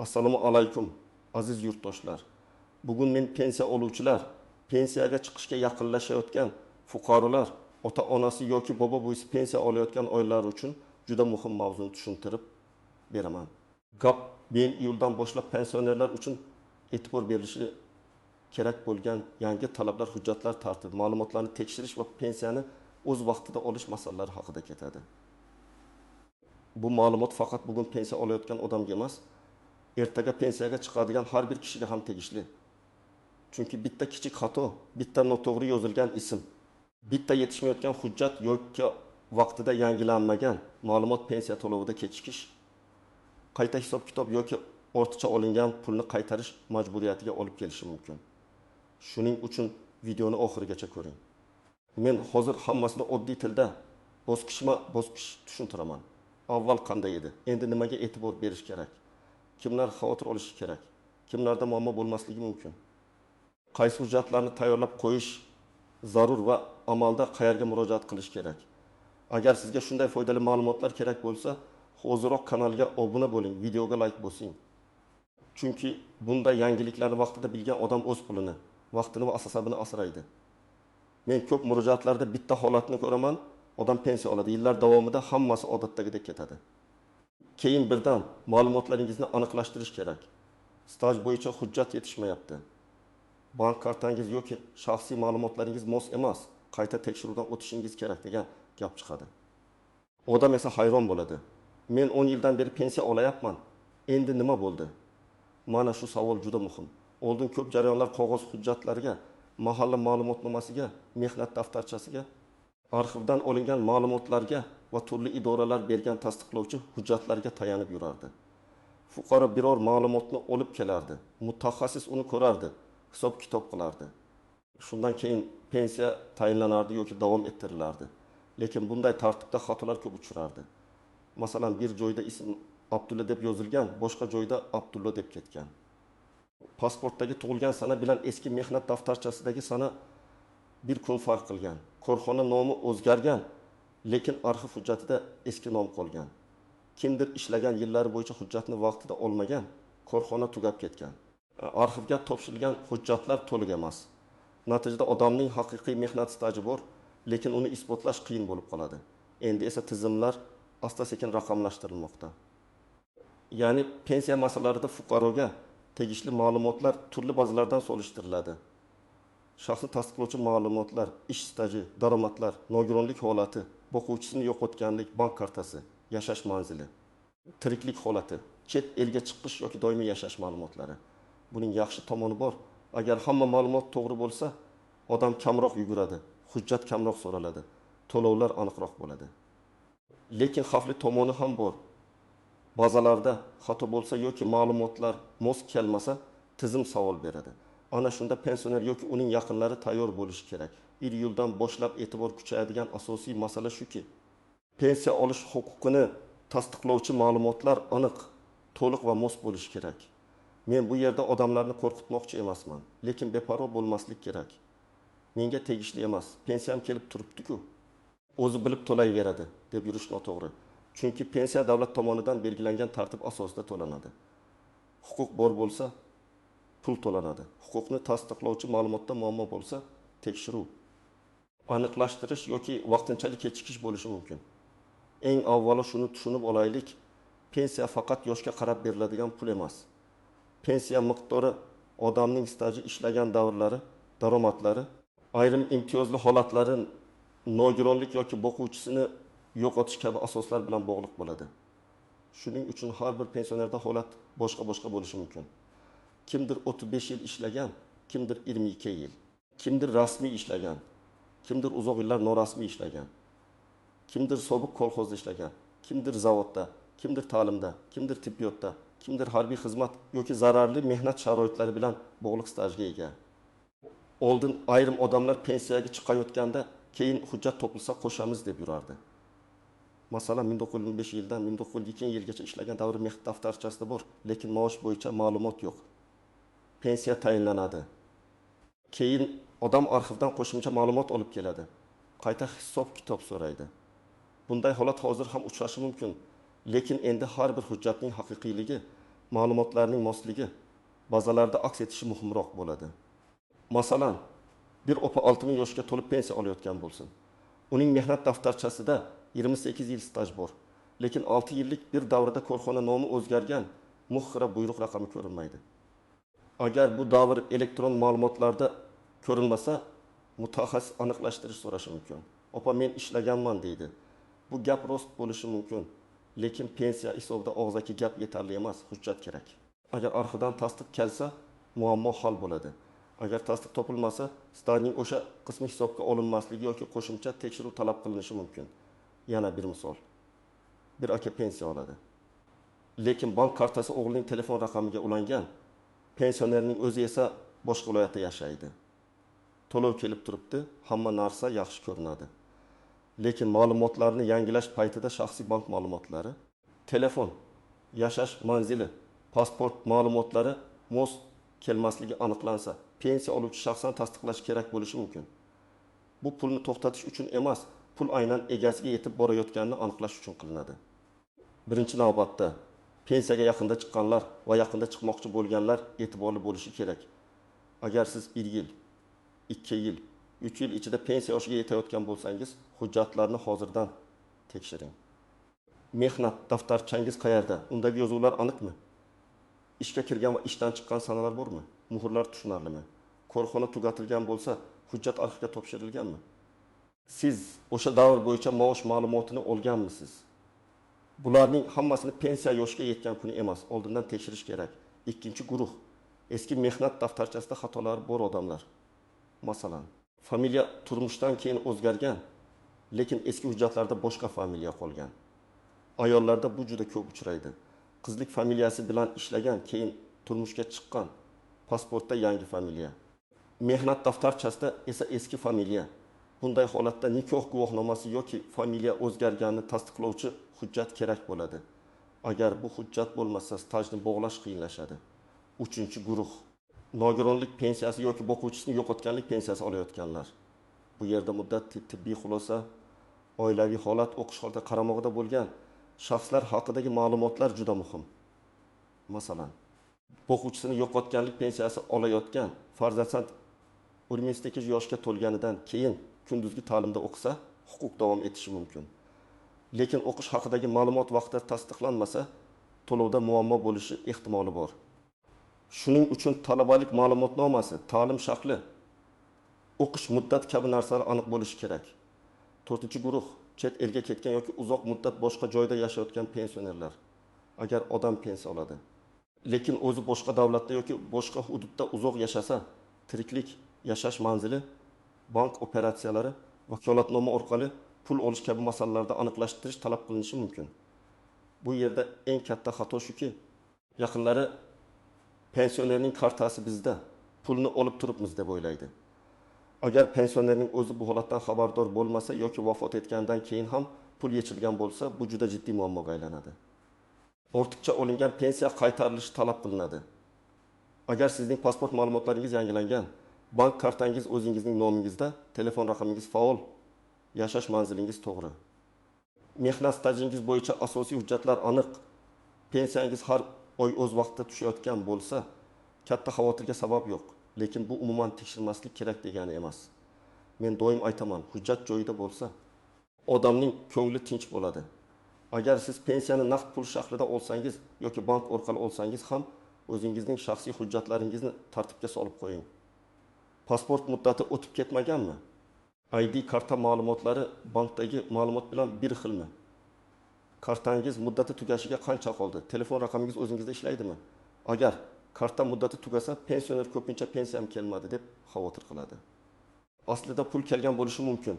Assalomu alaykum, aziz yurtdoshlar. Bugun men pensiya oluvchilar, pensiyaga chiqishga yaqinlashayotgan fuqarolar, ota-onasi yoki bobo-buvisi pensiya olayotgan oilalar uchun juda muhim mavzuni tushuntirib beraman. Gap 1-iyuldan boshlab pensionerlar uchun e'tibor berilishi kerak bo'lgan yangi talablar, hujjatlar tartibi, ma'lumotlarni tekshirish va pensiyani o'z vaqtida olish masalalari haqida ketadi. Bu ma'lumot faqat bugun pensiya olayotgan odamga emas, ertaga pensiyaga chiqadigan har bir kishiga ham tegishli. Chunki bitta kichik xato, bitta noto'g'ri yozilgan ism, bitta yetishmayotgan hujjat yoki vaqtida yangilanmagan ma'lumot pensiya to'lovida kechikish, qayta hisob-kitob yoki ortiqcha olingan pulni qaytarish majburiyatiga olib kelishi mumkin. Shuning uchun videoni oxirigacha ko'ring. Men hozir hammasini oddiy tilda bosqichma-bosqich tushuntiraman. Avval qanday edi? Endi nimaga e'tibor berish kerak? Kimlar xavotir olishi kerak? Kimlarda muammo bo'lmasligi mumkin? Qaysi hujjatlarni tayyorlab qo'yish zarur va amalda qayerga murojaat qilish kerak? Agar sizga shunday foydali ma'lumotlar kerak bo'lsa, hoziroq kanalga obuna bo'ling, videoga like bosing. Chunki bunday yangiliklarni vaqtida bilgan odam o'z pulini, vaqtini va asabini asraydi. Men ko'p murojaatlarda bitta holatni ko'raman, odam pensiya oladi, yillar davomida hammasi odatdagidek ketadi. Keyin birdan ma'lumotlaringizni aniqlashtirish kerak. Staj bo'yicha hujjat yetishmayapti. Bank kartangiz yoki shaxsiy ma'lumotlaringiz mos emas, qayta tekshiruvdan o'tishingiz kerak degan gap chiqadi. Odam esa hayron bo'ladi. Men 10 yildan beri pensiya olayapman. Endi nima bo'ldi? Mana shu savol juda muhim. Oldin ko'p jarayonlar qog'oz hujjatlarga, mahalla ma'lumotnomasiga, mehnat daftarchasiga, arxivdan olingan ma'lumotlarga va turli idoralar bergan tasdiqlovchi hujjatlarga tayanib yurardi. Fuqaro biror ma'lumotni olib kelardi, mutaxassis uni ko'rardi, hisob-kitob qilardi. Shundan keyin pensiya tayinlanardi yoki davom ettirilardi. Lekin bunday tartibda xatolar ko'p uchrardi. Masalan, bir joyda ism Abdulla deb yozilgan, boshqa joyda Abdulla deb ketgan. Pasportdagi tug'ilgan sana bilan eski mehnat daftarchasidagi sana bir kun farq qilgan. Korxona nomi o'zgargan, lekin arxiv hujjatida eski nom qolgan. Kimdir ishlagan yillari bo'yicha hujjatni vaqtida olmagan, korxona tugab ketgan. Arxivga topshirilgan hujjatlar to'liq emas. Natijada odamning haqiqiy mehnat staji bor, lekin uni isbotlash qiyin bo'lib qoladi. Endi esa tizimlar asta-sekin raqamlashtirilmoqda. Ya'ni pensiya masalalarida fuqaroga tegishli ma'lumotlar turli bazalardan solishtiriladi. Shaxsni tasdiqlovchi ma'lumotlar, ish staji, daromadlar, nogironlik holati, boquvchisini yo'qotganlik, bank kartasi, yashash manzili, tiriklik holati, chet elga chiqish yoki doimiy yashash ma'lumotlari. Buning yaxshi tomoni bor. Agar hamma ma'lumot to'g'ri bo'lsa, odam kamroq yuguradi, hujjat kamroq so'raladi, to'lovlar aniqroq bo'ladi. Lekin xavfli tomoni ham bor. Bazalarda xato bo'lsa yoki ma'lumotlar mos kelmasa, tizim savol beradi. Ana shunda pensioner yoki uning yaqinlari tayyor bo'lishi kerak. 1 iyuldan boshlab e'tibor kuchayadigan asosiy masala shuki, pensiya olish huquqini tasdiqlovchi ma'lumotlar aniq, to'liq va mos bo'lishi kerak. Men bu yerda odamlarni qo'rqitmoqchi emasman, lekin beparvo bo'lmaslik kerak. Menga tegishli emas, pensiyam kelib turibdi-ku, o'zi bilib to'layveradi deb yurish noto'g'ri. Chunki pensiya davlat tomonidan belgilangan tartib asosida to'lanadi. Huquq bor bo'lsa, pul to'lanadi. Huquqni tasdiqlovchi ma'lumotda muammo bo'lsa, tekshiruv, aniqlashtirish yoki vaqtinchalik kechikish bo'lishi mumkin. Eng avvalo shuni tushunib olaylik, pensiya faqat yoshga qarab beriladigan pul emas. Pensiya miqdori odamning staji, ishlagan davrlari, daromadlari, ayrim imtiyozli holatlari, nogironlik yoki boquvchisini yo'qotish kabi asoslar bilan bog'liq bo'ladi. Shuning uchun har bir pensionerda holat boshqa-boshqa bo'lishi mumkin. Kimdir 35 yil ishlagan, kimdir 22 yil. Kimdir rasmiy ishlagan, kimdir uzoq yillar norasmiy ishlagan. Kimdir sobiq kolxozda ishlagan, kimdir zavodda, kimdir ta'limda, kimdir tibbiyotda, kimdir harbiy xizmat yoki zararli mehnat sharoitlari bilan bog'liq stajga ega. Oldin ayrim odamlar pensiyaga chiqayotganda keyin hujjat topilsa qo'shamiz deb yurardi. Masalan, 1905 yildan 1902 yilgacha ishlagan davr mehnat daftarchasida bor, lekin maosh bo'yicha ma'lumot yo'q. Pensiya tayinlanadi. Keyin odam arxivdan qo'shimcha ma'lumot olib keladi. Qayta hisob-kitob so'raydi. Bunday holat hozir ham uchrashi mumkin. Lekin endi har bir hujjatning haqiqiyligi, ma'lumotlarning mosligi bazalarda aks etishi muhimroq bo'ladi. Masalan, bir opa 60 yoshga to'lib pensiya olayotgan bo'lsin. Uning mehnat daftarchasida 28 yil staj bor. Lekin 6 yillik bir davrda korxona nomi o'zgargan, muhr va buyruq raqami ko'rinmaydi. Agar bu davr elektron ma'lumotlarda ko'rinmasa, mutaxassis aniqlashtirish so'rashi mumkin. Opa, men ishlaganman deydi. Bu gap rost bo'lishi mumkin, lekin pensiya hisobida og'zaki gap yetarli emas, hujjat kerak. Agar arxivdan tasdiq kelsa, muammo hal bo'ladi. Agar tasdiq topilmasa, stajning o'sha qismi hisobga olinmasligi yoki qo'shimcha tekshiruv talab qilinishi mumkin. Yana bir misol. Bir aka pensiya oladi. Lekin bank kartasi o'g'lining telefon raqamiga ulangan. Pensionerning o'zi esa boshqa viloyatda yashaydi. To'lov kelib turibdi, hamma narsa yaxshi ko'rinadi. Lekin ma'lumotlarni yangilash paytida shaxsiy bank ma'lumotlari, telefon, yashash manzili, pasport ma'lumotlari mos kelmasligi aniqlansa, pensiya oluvchi shaxsan tasdiqlash kerak bo'lishi mumkin. Bu pulni to'xtatish uchun emas, pul aynan egasiga yetib borayotganini aniqlash uchun qilinadi. Birinchi navbatda pensiyaga yaqinda chiqqanlar va yaqinda chiqmoqchi bo'lganlar e'tiborli bo'lishi kerak. Agar siz 1 yil, 2 yil, 3 yil ichida pensiya yoshiga yetayotgan bo'lsangiz, hujjatlarni hozirdan tekshiring. Mehnat daftarchangiz qayerda? Undagi yozuvlar aniqmi? Ishga kirgan va ishdan chiqqan sanalar bormi? Muhrlar tushunarlimi? Korxona tugatilgan bo'lsa, hujjat arxivga topshirilganmi? Siz o'sha davr bo'yicha maosh ma'lumotini olganmisiz? Bularning hammasini pensiya yoshiga yetgan kuni emas, oldindan tekshirish kerak. Ikkinchi guruh, eski mehnat daftarchasida xatolar bor odamlar. Masalan, familiya turmushdan keyin o'zgargan, lekin eski hujjatlarda boshqa familiya qolgan. Ayollarda bu juda ko'p uchraydi. Qizlik familiyasi bilan ishlagan, keyin turmushga chiqqan, pasportda yangi familiya. Mehnat daftarchasida esa eski familiya. Bunday holatda nikoh guvohnomasi yoki familiya o'zgarganini tasdiqlovchi hujjat kerak bo'ladi. Agar bu hujjat bo'lmasa, stajni bog'lash qiyinlashadi. Uchinchi guruh, nogironlik pensiyasi yoki boquvchisini yo'qotganlik pensiyasi olayotganlar. Bu yerda muddat, tibbiy xulosa, oilaviy holat, o'qish holati qaramog'ida bo'lgan shaxslar haqidagi ma'lumotlar juda muhim. Masalan, boquvchisini yo'qotganlik pensiyasi olayotgan farzand 18 yoshga to'lganidan keyin kunduzgi ta'limda o'qisa, huquq davom etishi mumkin. Lekin o'qish haqidagi ma'lumot vaqtida tasdiqlanmasa, to'lovda muammo bo'lishi ehtimoli bor. Shuning uchun talabalik ma'lumotnomasi, ta'lim shakli, o'qish muddat kabi narsalar aniq bo'lishi kerak. To'rtinchi guruh, chet elga ketgan yoki uzoq muddat boshqa joyda yashayotgan pensionerlar. Agar odam pensiya oladi, lekin o'zi boshqa davlatda yoki boshqa hududda uzoq yashasa, tiriklik, yashash manzili, bank operatsiyalari, vakolatnoma orqali pul olish kabi masalalarda aniqlashtirish talab qilinishi mumkin. Bu yerda eng katta xato shuki, yaqinlari pensionerning kartasi bizda, pulni olib turibmiz deb o'ylaydi. Agar pensionerning o'zi bu holatdan xabardor bo'lmasa yoki vafot etgandan keyin ham pul yechilgan bo'lsa, bu juda jiddiy muammoga aylanadi. Ortiqcha olingan pensiya qaytarilishi talab qilinadi. Agar sizning pasport ma'lumotlaringiz yangilangan, bank kartangiz o'zingizning nomingizda, telefon raqamingiz faol, yashash manzilingiz to'g'ri, mehnat stajingiz bo'yicha asosiy hujjatlar aniq, pensiyangiz har oy o'z vaqtida tushayotgan bo'lsa, katta xavotirga sabab yo'q. Lekin bu umuman tekshirmaslik kerak degani emas. Men doim aytaman, hujjat joyida bo'lsa, odamning ko'ngli tinch bo'ladi. Agar siz pensiyani naqd pul shaklida olsangiz yoki bank orqali olsangiz ham o'zingizning shaxsiy hujjatlaringizni tartibga solib qo'ying. Pasport muddati o'tib ketmaganmi? ID karta ma'lumotlari bankdagi ma'lumot bilan bir xilmi? Kartangiz muddati tugashiga qancha qoldi? Telefon raqamingiz o'zingizda ishlaydimi? Agar karta muddati tugasa, pensioner ko'pincha pensiyam kelmadi deb xavotir qiladi. Aslida pul kelgan bo'lishi mumkin,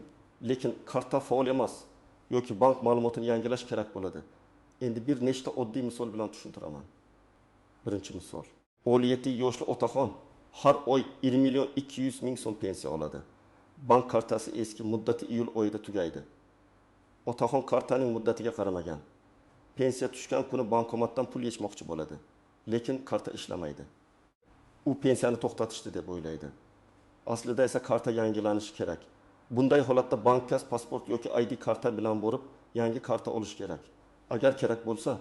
lekin karta faol emas yoki bank ma'lumotini yangilash kerak bo'ladi. Endi bir nechta oddiy misol bilan tushuntiraman. Birinchi misol. 17 yoshli otaxon har oy 1 million 200 ming so'm pensiya oladi. Bank kartasi eski, muddati iyul oyida tugaydi. Otaxon kartaning muddatiga qaramagan. Pensiya tushgan kuni bankomatdan pul yechmoqchi bo'ladi, lekin karta ishlamaydi. U pensiyani to'xtatishdi deb o'ylaydi. Aslida esa karta yangilanishi kerak. Bunday holatda bankka pasport yoki ID karta bilan borib yangi karta olish kerak. Agar kerak bo'lsa,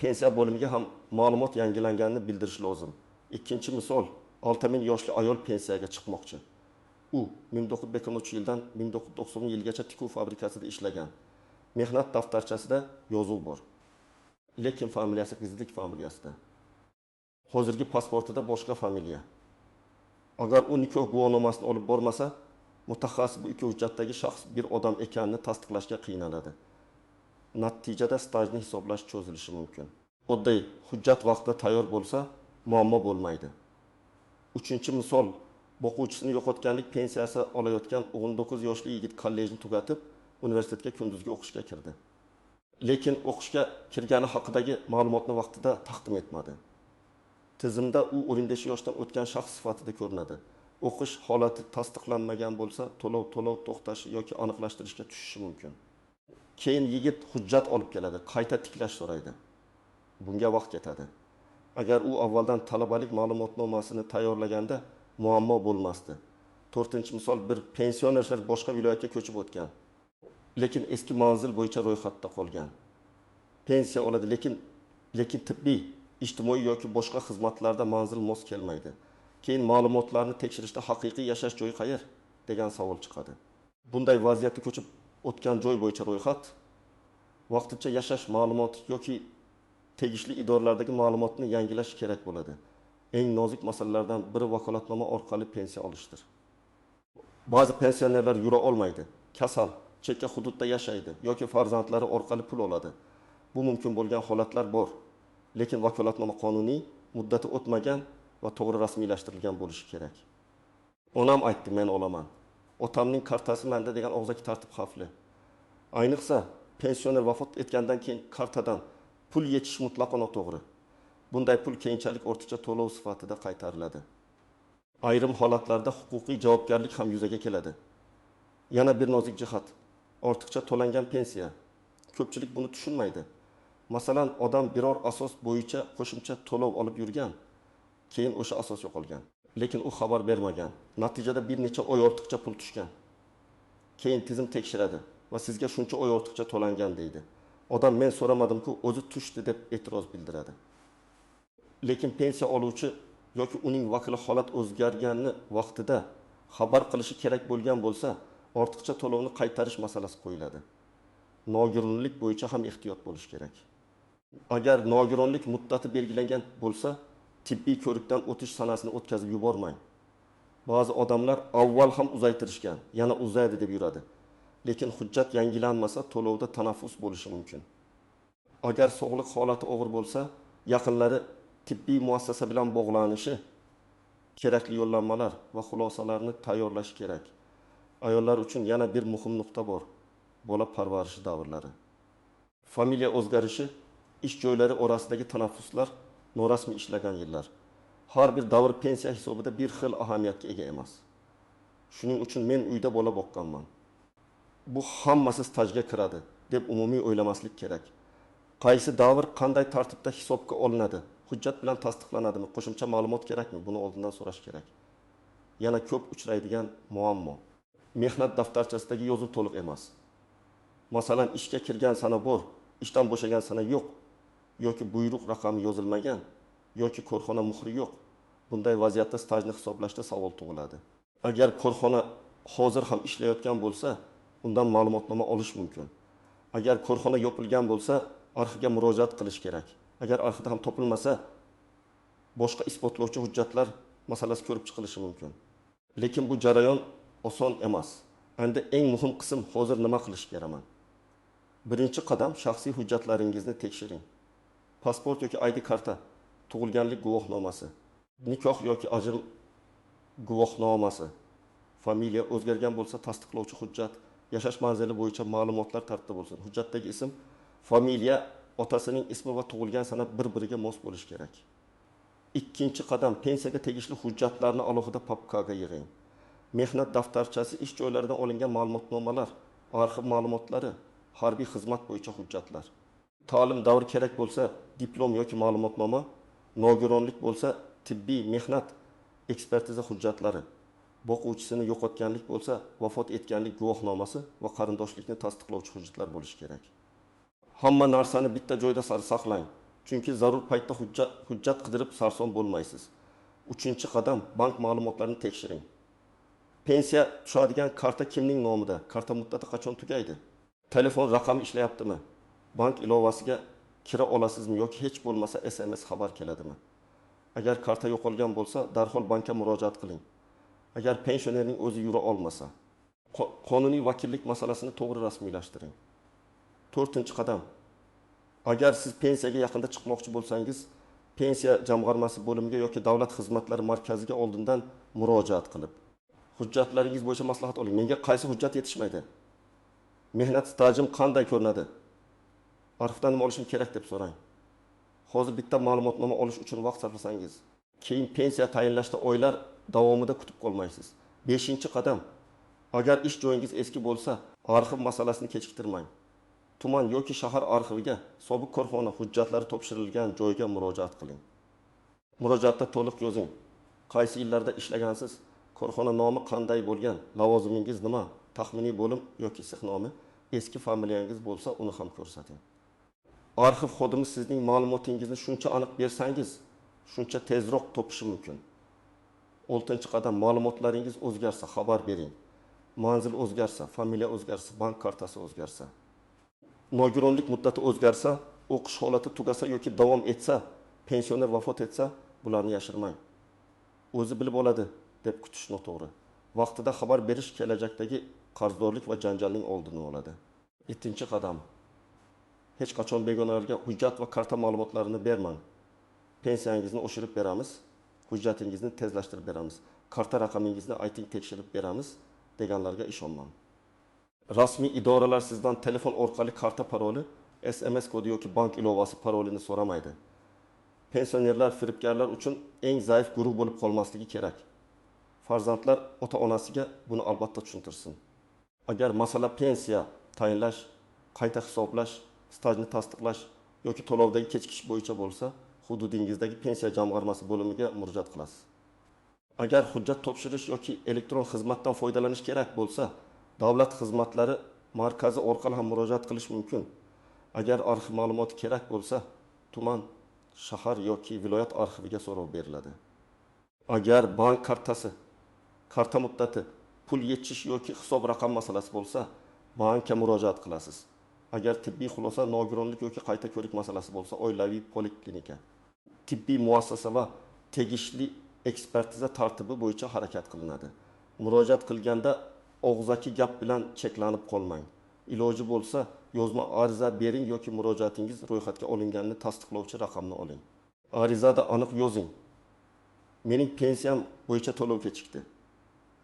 Pensiya bo'limiga ham ma'lumot yangilanganini bildirish lozim. Ikkinchi misol: 60 yoshli ayol pensiyaga chiqmoqchi. U 1990-yildan 1990-yilgacha tikuv fabrikasida ishlagan. Mehnat daftarchasida yozuv bor. Lekin familiyasi qizlik familiyasida. Hozirgi pasportida boshqa familiya. Agar u nikoh guvohnomasini olib bormasa, mutaxassis bu ikki hujjatdagi shaxs bir odam ekanini tasdiqlashga qiynaladi. Natijada stajni hisoblash cho'zilishi mumkin. Oddiy hujjat vaqtida tayyor bo'lsa, muammo bo'lmaydi. Uchinchi misol: boquvchisini yo'qotganlik pensiyasi olayotgan 19 yoshli yigit kollejni tugatib, universitetga kunduzgi o'qishga kirdi. Lekin o'qishga kirgani haqidagi ma'lumotni vaqtida taqdim etmadi. Tizimda u 15 yoshdan o'tgan shaxs sifatida ko'rinadi. O'qish holati tasdiqlanmagan bo'lsa, to'lov to'xtashi yoki aniqlashtirishga tushishi mumkin. Keyin yigit hujjat olib keladi, qayta tiklash so'raydi. Bunga vaqt ketadi. Agar u avvaldan talabalik ma'lumotnomasini tayyorlaganda muammo bo'lmasdi. To'rtinchi misol: bir pensioner boshqa viloyatga ko'chib o'tgan. Lekin eski manzil bo'yicha ro'yxatda qolgan. Pensiya oladi, lekin tibbiy, ijtimoiy yoki boshqa xizmatlarda manzil mos kelmaydi. Keyin ma'lumotlarni tekshirishda haqiqiy yashash joyi qayer degan savol chiqadi. Bunday vaziyatda ko'chib o'tgan joy bo'yicha ro'yxat, vaqtincha yashash ma'lumoti yoki tegishli idoralardagi ma'lumotni yangilash kerak bo'ladi. Eng nozik masalalardan biri vakolatnoma orqali pensiya olishdir. Ba'zi pensionerlar yura olmaydi, kasal, chekka hududda yashaydi yoki farzandlari orqali pul oladi. Bu mumkin bo'lgan holatlar bor. Lekin vakolatnoma qonuniy, muddati o'tmagan va to'g'ri rasmiylashtirilgan bo'lishi kerak. Onam aytdi, men olaman. Otamning kartasi menda degan og'zaki tartib xavfli. Ayniqsa, pensioner vafot etgandan keyin kartadan pul yechish mutlaqo noto'g'ri. Bunday pul keyinchalik ortiqcha to'lov sifatida qaytariladi. Ayrim holatlarda huquqiy javobgarlik ham yuzaga keladi. Yana bir nozik jihat: ortiqcha to'langan pensiya. Ko'pchilik buni tushunmaydi. Masalan, odam biror asos bo'yicha qo'shimcha to'lov olib yurgan, keyin o'sha asos yo'qolgan. Lekin u xabar bermagan. Natijada bir necha oy ortiqcha pul tushgan. Keyin tizim tekshiradi va sizga shuncha oy ortiqcha to'langan deydi. Odam men so'ramadim-ku, o'zi tushdi deb e'tiroz bildiradi. Lekin pensiya oluvchi yoki uning vakili holat o'zgargani vaqtida xabar qilishi kerak bo'lgan bo'lsa, ortiqcha to'lovni qaytarish masalasi qo'yiladi. Nogironlik bo'yicha ham ehtiyot bo'lish kerak. Agar nogironlik muddati belgilangan bo'lsa, tibbiy ko'rikdan o'tish sanasini o'tkazib yubormang. Ba'zi odamlar avval ham uzaytirishgan, yana uzaydi deb yuradi. Lekin hujjat yangilanmasa, to'lovda tanaffus bo'lishi mumkin. Agar sog'liq holati og'ir bo'lsa, yaqinlari tibbiy muassasa bilan bog'lanishi, kerakli yo'llanmalar va xulosalarni tayyorlash kerak. Ayollar uchun yana bir muhim nuqta bor: bola parvarishi davrlari. Familiya o'zgarishi, ish joylari orasidagi tanaffuslar, norasmiy ishlagan yillar. Har bir davr pensiya hisobida bir xil ahamiyatga ega emas. Shuning uchun men uyda bola boqqanman. Bu hammasi stajga kiradi deb umumiy o'ylamaslik kerak. Qaysi davr qanday tartibda hisobga olinadi, hujjat bilan tasdiqlanadimi, qo'shimcha ma'lumot kerakmi, buni oldindan so'rash kerak. Yana ko'p uchraydigan muammo: mehnat daftarchasidagi yozuv to'liq emas. Masalan, ishga kirgan sana bor, ishdan bo'shagan sana yo'q, yoki buyruq raqami yozilmagan, yoki korxona muhri yo'q. Bunday vaziyatda stajni hisoblashda savol tug'iladi. Agar korxona hozir ham ishlayotgan bo'lsa, undan ma'lumotnoma olish mumkin. Agar korxona yopilgan bo'lsa, arxivga murojaat qilish kerak. Agar arxivda ham topilmasa, boshqa isbotlovchi hujjatlar masalasi ko'rib chiqilishi mumkin. Lekin bu jarayon oson emas. Endi eng muhim qism: hozir nima qilish kerakman? Birinchi qadam: shaxsiy hujjatlaringizni tekshiring. Pasport yoki ID karta, tug'ilganlik guvohnomasi, nikoh yoki ajrim guvohnomasi, familiya o'zgargan bo'lsa tasdiqlovchi hujjat, yashash manzili bo'yicha ma'lumotlar tartibda bo'lsin. Hujjatdagi ism, familiya, otasining ismi va tug'ilgan sana bir-biriga mos bo'lishi kerak. Ikkinchi qadam: pensiyaga tegishli hujjatlarni alohida papkaga yig'ing. Mehnat daftarchasi, ish joylaridan olingan ma'lumotnomalar, arxiv ma'lumotlari, harbiy xizmat bo'yicha hujjatlar. Ta'lim davri kerak bo'lsa diplom yoki ma'lumotnoma, nogironlik bo'lsa tibbiy mehnat ekspertiza hujjatlari, boquvchisini yo'qotganlik bo'lsa vafot etganlik guvohnomasi va qarindoshlikni tasdiqlovchi hujjatlar bo'lishi kerak. Hamma narsani bitta joyda saqlang. Chunki zarur paytda hujjat qidirib sarson bo'lmaysiz. Uchinchi qadam: bank ma'lumotlarini tekshiring. Pensiya tushadigan karta kimning nomida? Karta muddati qachon tugaydi? Telefon raqami ishlayaptimi? Bank ilovasiga kira olasizmi yoki hech bo'lmasa SMS xabar keladimi? Agar karta yo'qolgan bo'lsa, darhol bankka murojaat qiling. Agar pensionerning o'zi yura olmasa, qonuniy vakillik masalasini to'g'ri rasmiylashtiring. To'rtinchi qadam: agar siz pensiyaga yaqinda chiqmoqchi bo'lsangiz, pensiya jamg'armasi bo'limiga yoki davlat xizmatlari markaziga oldindan murojaat qilib, hujjatlaringiz bo'yicha maslahat oling. Menga qaysi hujjat yetishmaydi? Mehnat stajim qanday ko'rinadi? Arxivdan nima olishim kerak deb so'rang. Hozir bitta ma'lumotnoma olish uchun vaqt sarflasangiz, keyin pensiya tayinlashda oylar davomida kutib qolmaysiz. Beshinchi qadam: agar ish joyingiz eski bo'lsa, arxiv masalasini kechiktirmang. Tuman yoki shahar arxiviga, sobiq korxona hujjatlari topshirilgan joyga murojaat qiling. Murojaatda to'liq yozing. Qaysi yillarda ishlagansiz? Korxona nomi qanday bo'lgan? Lavozimingiz nima? Taxminiy bo'lim yoki sex nomi, eski familiyangiz bo'lsa, uni ham ko'rsating. Arxiv xodimi sizning ma'lumotingizni shuncha aniq bersangiz, shuncha tezroq topishi mumkin. Oltinchi qadam: ma'lumotlaringiz o'zgarsa xabar bering. Manzil o'zgarsa, familiya o'zgarsa, bank kartasi o'zgarsa, nogironlik muddati o'zgarsa, o'qish holati tugasa yoki davom etsa, pensioner vafot etsa, bularni yashirmang. O'zi bilib oladi deb kutish noto'g'ri. Vaqtida xabar berish kelajakdagi qarzdorlik va janjalning oldini oladi. Yettinchi qadam: hech qachon begonalarga hujjat va karta ma'lumotlarini bermang. Pensiyangizni oshirib beramiz, hujjatingizni tezlashtirib beramiz, karta raqamingizni ayting, tekshirib beramiz deganlarga ishonmang. Rasmiy idoralar sizdan telefon orqali karta paroli, SMS kodi yoki bank ilovasi parolini so'ramaydi. Pensionerlar firibgarlar uchun eng zaif guruh bo'lib qolmasligi kerak. Farzandlar ota-onasiga buni albatta tushuntirsin. Agar masala pensiya tayinlash, qayta hisoblash, stajni tasdiqlash yoki to'lovdagi kechikish bo'yicha bo'lsa, hududingizdagi pensiya jamg'armasi bo'limiga murojaat qilasiz. Agar hujjat topshirish yoki elektron xizmatdan foydalanish kerak bo'lsa, davlat xizmatlari markazi orqali ham murojaat qilish mumkin. Agar arxiv ma'lumoti kerak bo'lsa, tuman, shahar yoki viloyat arxiviga so'rov beriladi. Agar bank kartasi, karta muddati, pul yechish yoki hisob raqam masalasi bo'lsa, bankka murojaat qilasiz. Agar tibbiy xulosa, nogironlik yoki qayta ko'rik masalasi bo'lsa, oilaviy poliklinika, tibbiy muassasa va tegishli ekspertiza tartibi bo'yicha harakat qilinadi. Murojaat qilganda og'zaki gap bilan cheklanib qolmang. Iloji bo'lsa, yozma ariza bering yoki murojaatingiz ro'yxatga olinganini tasdiqlovchi raqamni oling. Arizada aniq yozing. Mening pensiyam bo'yicha to'lov kechikdi.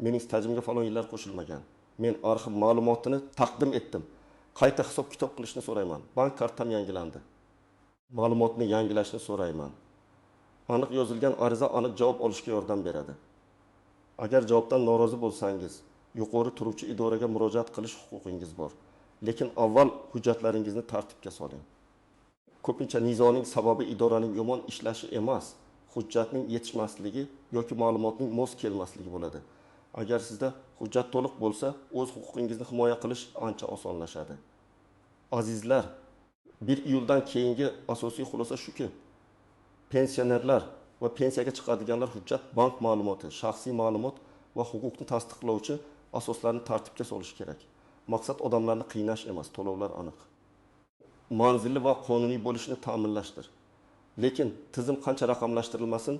Mening stajimga falon yillar qo'shilmagan. Men arxiv ma'lumotini taqdim etdim. Qayta hisob-kitob qilishni so'rayman. Bank kartam yangilandi. Ma'lumotni yangilashni so'rayman. Aniq yozilgan ariza aniq javob olishga yordam beradi. Agar javobdan norozi bo'lsangiz, yuqori turuvchi idoraga murojaat qilish huquqingiz bor. Lekin avval hujjatlaringizni tartibga soling. Ko'pincha nizoning sababi idoraning yomon ishlashi emas, hujjatning yetishmasligi yoki ma'lumotning mos kelmasligi bo'ladi. Agar sizda hujjat to'liq bo'lsa, o'z huquqingizni himoya qilish ancha osonlashadi. Azizlar, 1 iyuldan keyingi asosiy xulosa shuki, pensionerlar va pensiyaga chiqadiganlar hujjat, bank ma'lumoti, shaxsiy ma'lumot va huquqni tasdiqlovchi asoslarni tartibga solish kerak. Maqsad odamlarni qiynash emas, to'lovlar aniq, manzilli va qonuniy bo'lishini ta'minlashdir. Lekin tizim qancha raqamlashtirilmasin,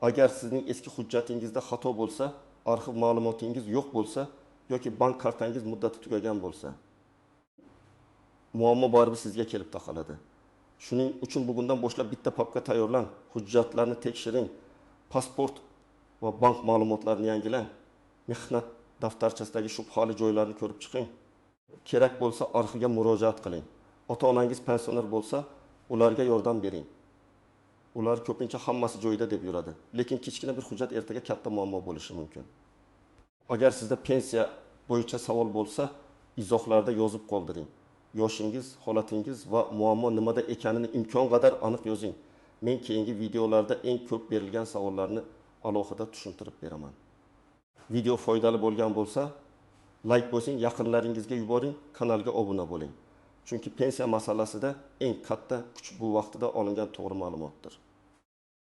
agar sizning eski hujjatingizda xato bo'lsa, arxiv ma'lumotingiz yo'q bo'lsa yoki bank kartangiz muddati tugagan bo'lsa, muammo baribir sizga kelib taqaladi. Shuning uchun bugundan boshlab bitta papka tayyorlang, hujjatlarni tekshiring, pasport va bank ma'lumotlarini yangilang, mehnat daftarchasidagi shubhali joylarni ko'rib chiqing. Kerak bo'lsa arxivga murojaat qiling. Ota-onangiz pensioner bo'lsa, ularga yordam bering. Ular ko'pincha hammasi joyida deb yuradi. Lekin kichkina bir hujjat ertaga katta muammo bo'lishi mumkin. Agar sizda pensiya bo'yicha savol bo'lsa, izohlarda yozib qoldiring. Yoshingiz, holatingiz va muammo nimada ekanini imkon qadar aniq yozing. Men keyingi videolarda eng ko'p berilgan savollarni alohida tushuntirib beraman. Video foydali bo'lgan bo'lsa, like bosing, yaqinlaringizga yuboring, kanalga obuna bo'ling. Chunki pensiya masalasida eng katta kuch bu vaqtida olingan to'g'ri ma'lumotdir.